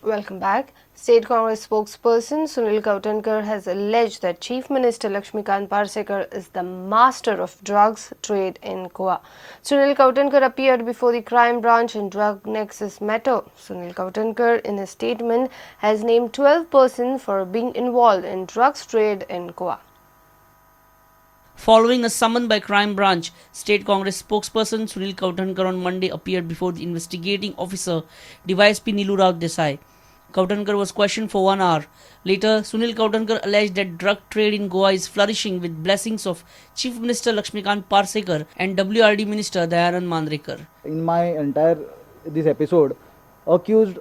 Welcome back. State Congress spokesperson Sunil Kavthankar has alleged that Chief Minister Laxmikant Parsekar is the master of drugs trade in Goa. Sunil Kavthankar appeared before the crime branch in drug nexus matter. Sunil Kavthankar, in his statement, has named 12 persons for being involved in drugs trade in Goa. Following a summon by Crime Branch, State Congress spokesperson Sunil Kavthankar on Monday appeared before the investigating officer DySP Nilu Rao Desai. Kavthankar was questioned for 1 hour. Later, Sunil Kavthankar alleged that drug trade in Goa is flourishing with blessings of Chief Minister Laxmikant Parsekar and WRD Minister Dayanand Mandrekar. In my entire this episode, accused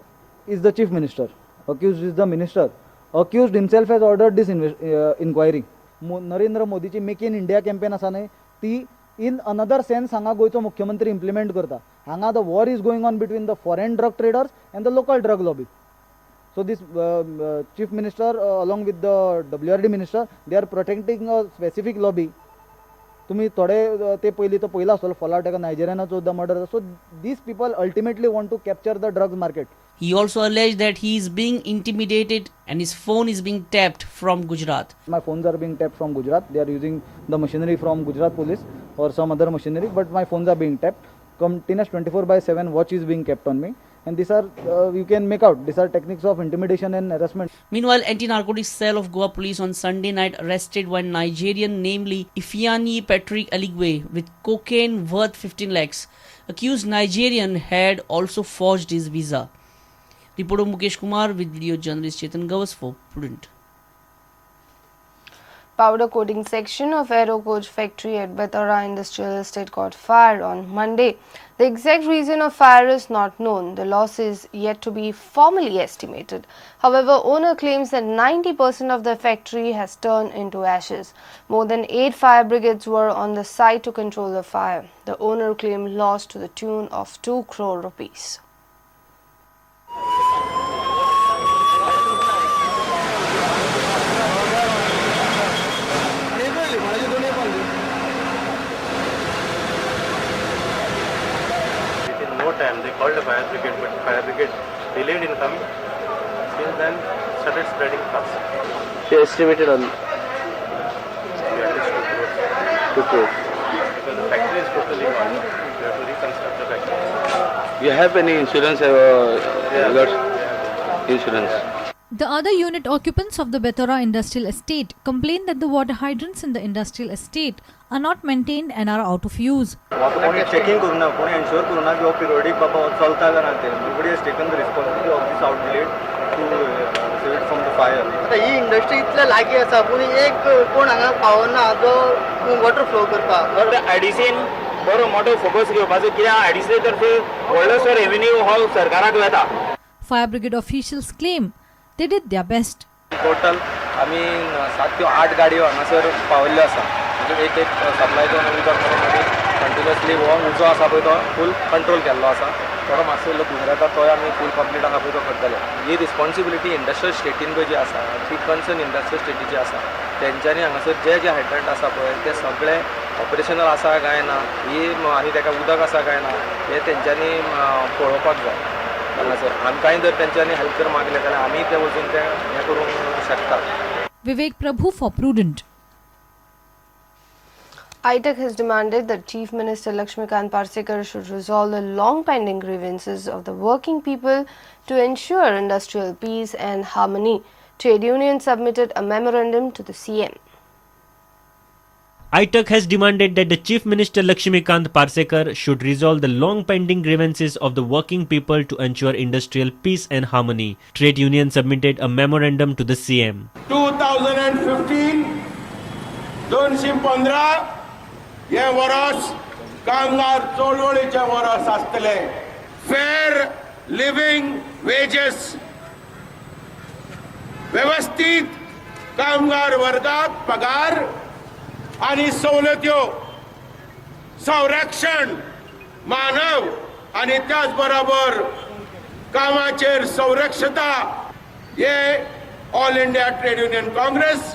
is the Chief Minister, accused is the Minister, accused himself has ordered this inquiry. Narendra मोदीची make in India campaign आसा न्हय, ती in another sense हांगा गोंयचो मुख्यमंत्री implement करता. हांगा the war is going on between the foreign drug traders and the local drug lobby. So this Chief Minister along with the WRD Minister, they are protecting a specific lobby. तुम्ही थोडे ते पयलीं तो पयलो आसतलो fallout एका नायजेरियनाचो the murder. So these people ultimately want to capture the drugs market. He also alleged that he is being intimidated and his phone is being tapped from Gujarat. My phones are being tapped from Gujarat. They are using the machinery from Gujarat police or some other machinery, but my phones are being tapped. Continuous 24/7 watch is being kept on me. And these are, you can make out, these are techniques of intimidation and harassment. Meanwhile, anti-narcotics cell of Goa police on Sunday night arrested one Nigerian, namely Ifeanyi Patrick Aligwe, with cocaine worth 15 lakhs. Accused Nigerian had also forged his visa. Reporter Mukesh Kumar with video journalist Chetan Gawas for Prudent. Powder coating section of Aero Coach factory at Bethora Industrial Estate caught fire on Monday. The exact reason of fire is not known. The loss is yet to be formally estimated. However, owner claims that 90% of the factory has turned into ashes. More than 8 fire brigades were on the site to control the fire. The owner claimed loss to the tune of 2 crore rupees. Within no time, they called the fire brigade, but fire brigade delayed in coming. Since then, started spreading fast. So estimated on We at least 2 crores. 2 crores. Because the factory is totally gone. We have to reconstruct the factory. You have any insurance? Yeah. Insurance. The other unit occupants of the Bethora Industrial Estate complain that the water hydrants in the industrial estate are not maintained and are out of use. कोणी checking करूं ना, कोणी ensure करूं ना की हो पिरियोडीक बाबा हो चलता काय ना ते. Nobody has taken the responsibility of this outlet to save it from the fire. आतां ही इंडस्ट्री इतल्या लागीं आसा पूण एक कोण हांगा पावना जो वॉटर फ्लो करपाक. आयडीसीन बरो मोठो फोकस घेवपाचो, कित्याक आयडीसी तर्फे व्हडलोसो रेवेन्यू हो सरकाराक वेता. Fire brigade officials claim they did their best. Total आमी 7 ते 8 गाडयो हांगासर पावल्ल्यो आसा. म्हणजे एक एक सप्लाय करून उदक आमी कंटिन्युअसली हो उजो आसा पळय तो फूल कंट्रोल केल्लो आसा. थोडो मातसो इल्लो धुंवर येता तोय आमी फूल कंप्लीट आसा पळय तो करतले. ही रिस्पॉन्सिबिलिटी इंडस्ट्रियल स्टेटीन पळय जी आसा ती कन्सर्न इंडस्ट्रियल स्टेटीची आसा. तेंच्यांनी हांगासर जे जे हायड्रंट आसा पळय ते सगळे ऑपरेशनल आसा काय ना ही आनी ताका उदक आसा काय ना हें तेंच्यांनी पळोवपाक जाय. हांगासर आमकांय जर तेंच्यांनी हेल्प जर मागलें जाल्यार आमी ते वचून ते हें करूंक शकता. Vivek Prabhu for Prudent. ITUC has demanded that Chief Minister Laxmikant Parsekar should resolve the long pending grievances of the working people to ensure industrial peace and harmony. Trade union submitted a memorandum to the CM. ITUC has demanded that the Chief Minister Laxmikant Parsekar should resolve the long pending grievances of the working people to ensure industrial peace and harmony. Trade union submitted a memorandum to the CM. 2015 2015 हे वर्स कामगार चळवळीचें वर्स आसतलें. फेर living wages, वेवस्थीत कामगार वर्गाक पगार आनी सवलत्यो, संरक्षण मानव आनी त्याच बरोबर कामाचेर संरक्षता हे All India Trade Union Congress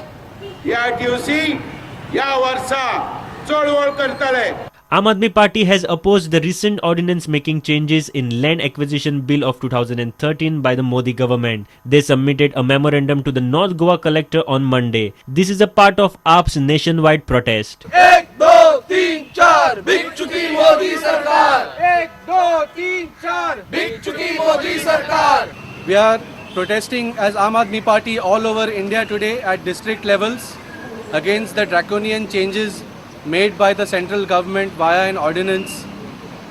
AITUC ह्या वर्सा चळवळ करतले. Aam Aadmi Party has opposed the recent ordinance making changes in Land Acquisition Bill of 2013 by the Modi government. They submitted a memorandum to the North Goa collector on Monday. This is a part of AAP's nationwide protest. 1 2 3 4 बिक चुकी मोदी सरकार, 1 2 3 4 बिक चुकी मोदी सरकार. We are protesting as Aam Aadmi Party all over India today at district levels against the draconian changes made by the central government via an ordinance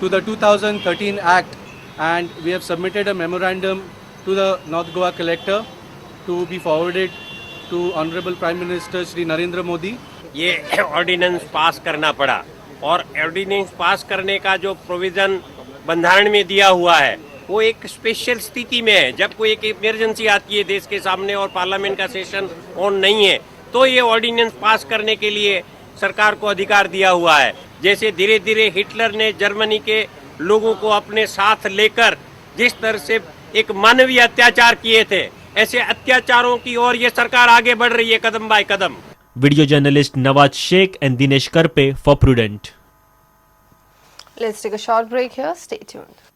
to the 2013 Act, and we have submitted a memorandum to the North Goa collector to be forwarded to Honorable Prime Minister Shri Narendra Modi. ये ordinance pass करना पड़ा और ordinance pass करने का जो provision बंधारण में दिया हुआ है वो एक स्पेशल स्थिति में है। जब कोई एक इमरजेंसी आती है देश के सामने और पार्लियामेंट का सेशन ऑन नहीं है तो ये ऑर्डिनेंस पास करने के लिए सरकार को अधिकार दिया हुआ है। जैसे धीरे धीरे हिटलर ने जर्मनी के लोगों को अपने साथ लेकर जिस तरह से एक मानवीय अत्याचार किए थे, ऐसे अत्याचारों की ओर ये सरकार आगे बढ़ रही है कदम बाय Kadam. Video journalist Nawaz Sheikh and Dinesh Karpe for Prudent. Let's take a short break here. Stay tuned.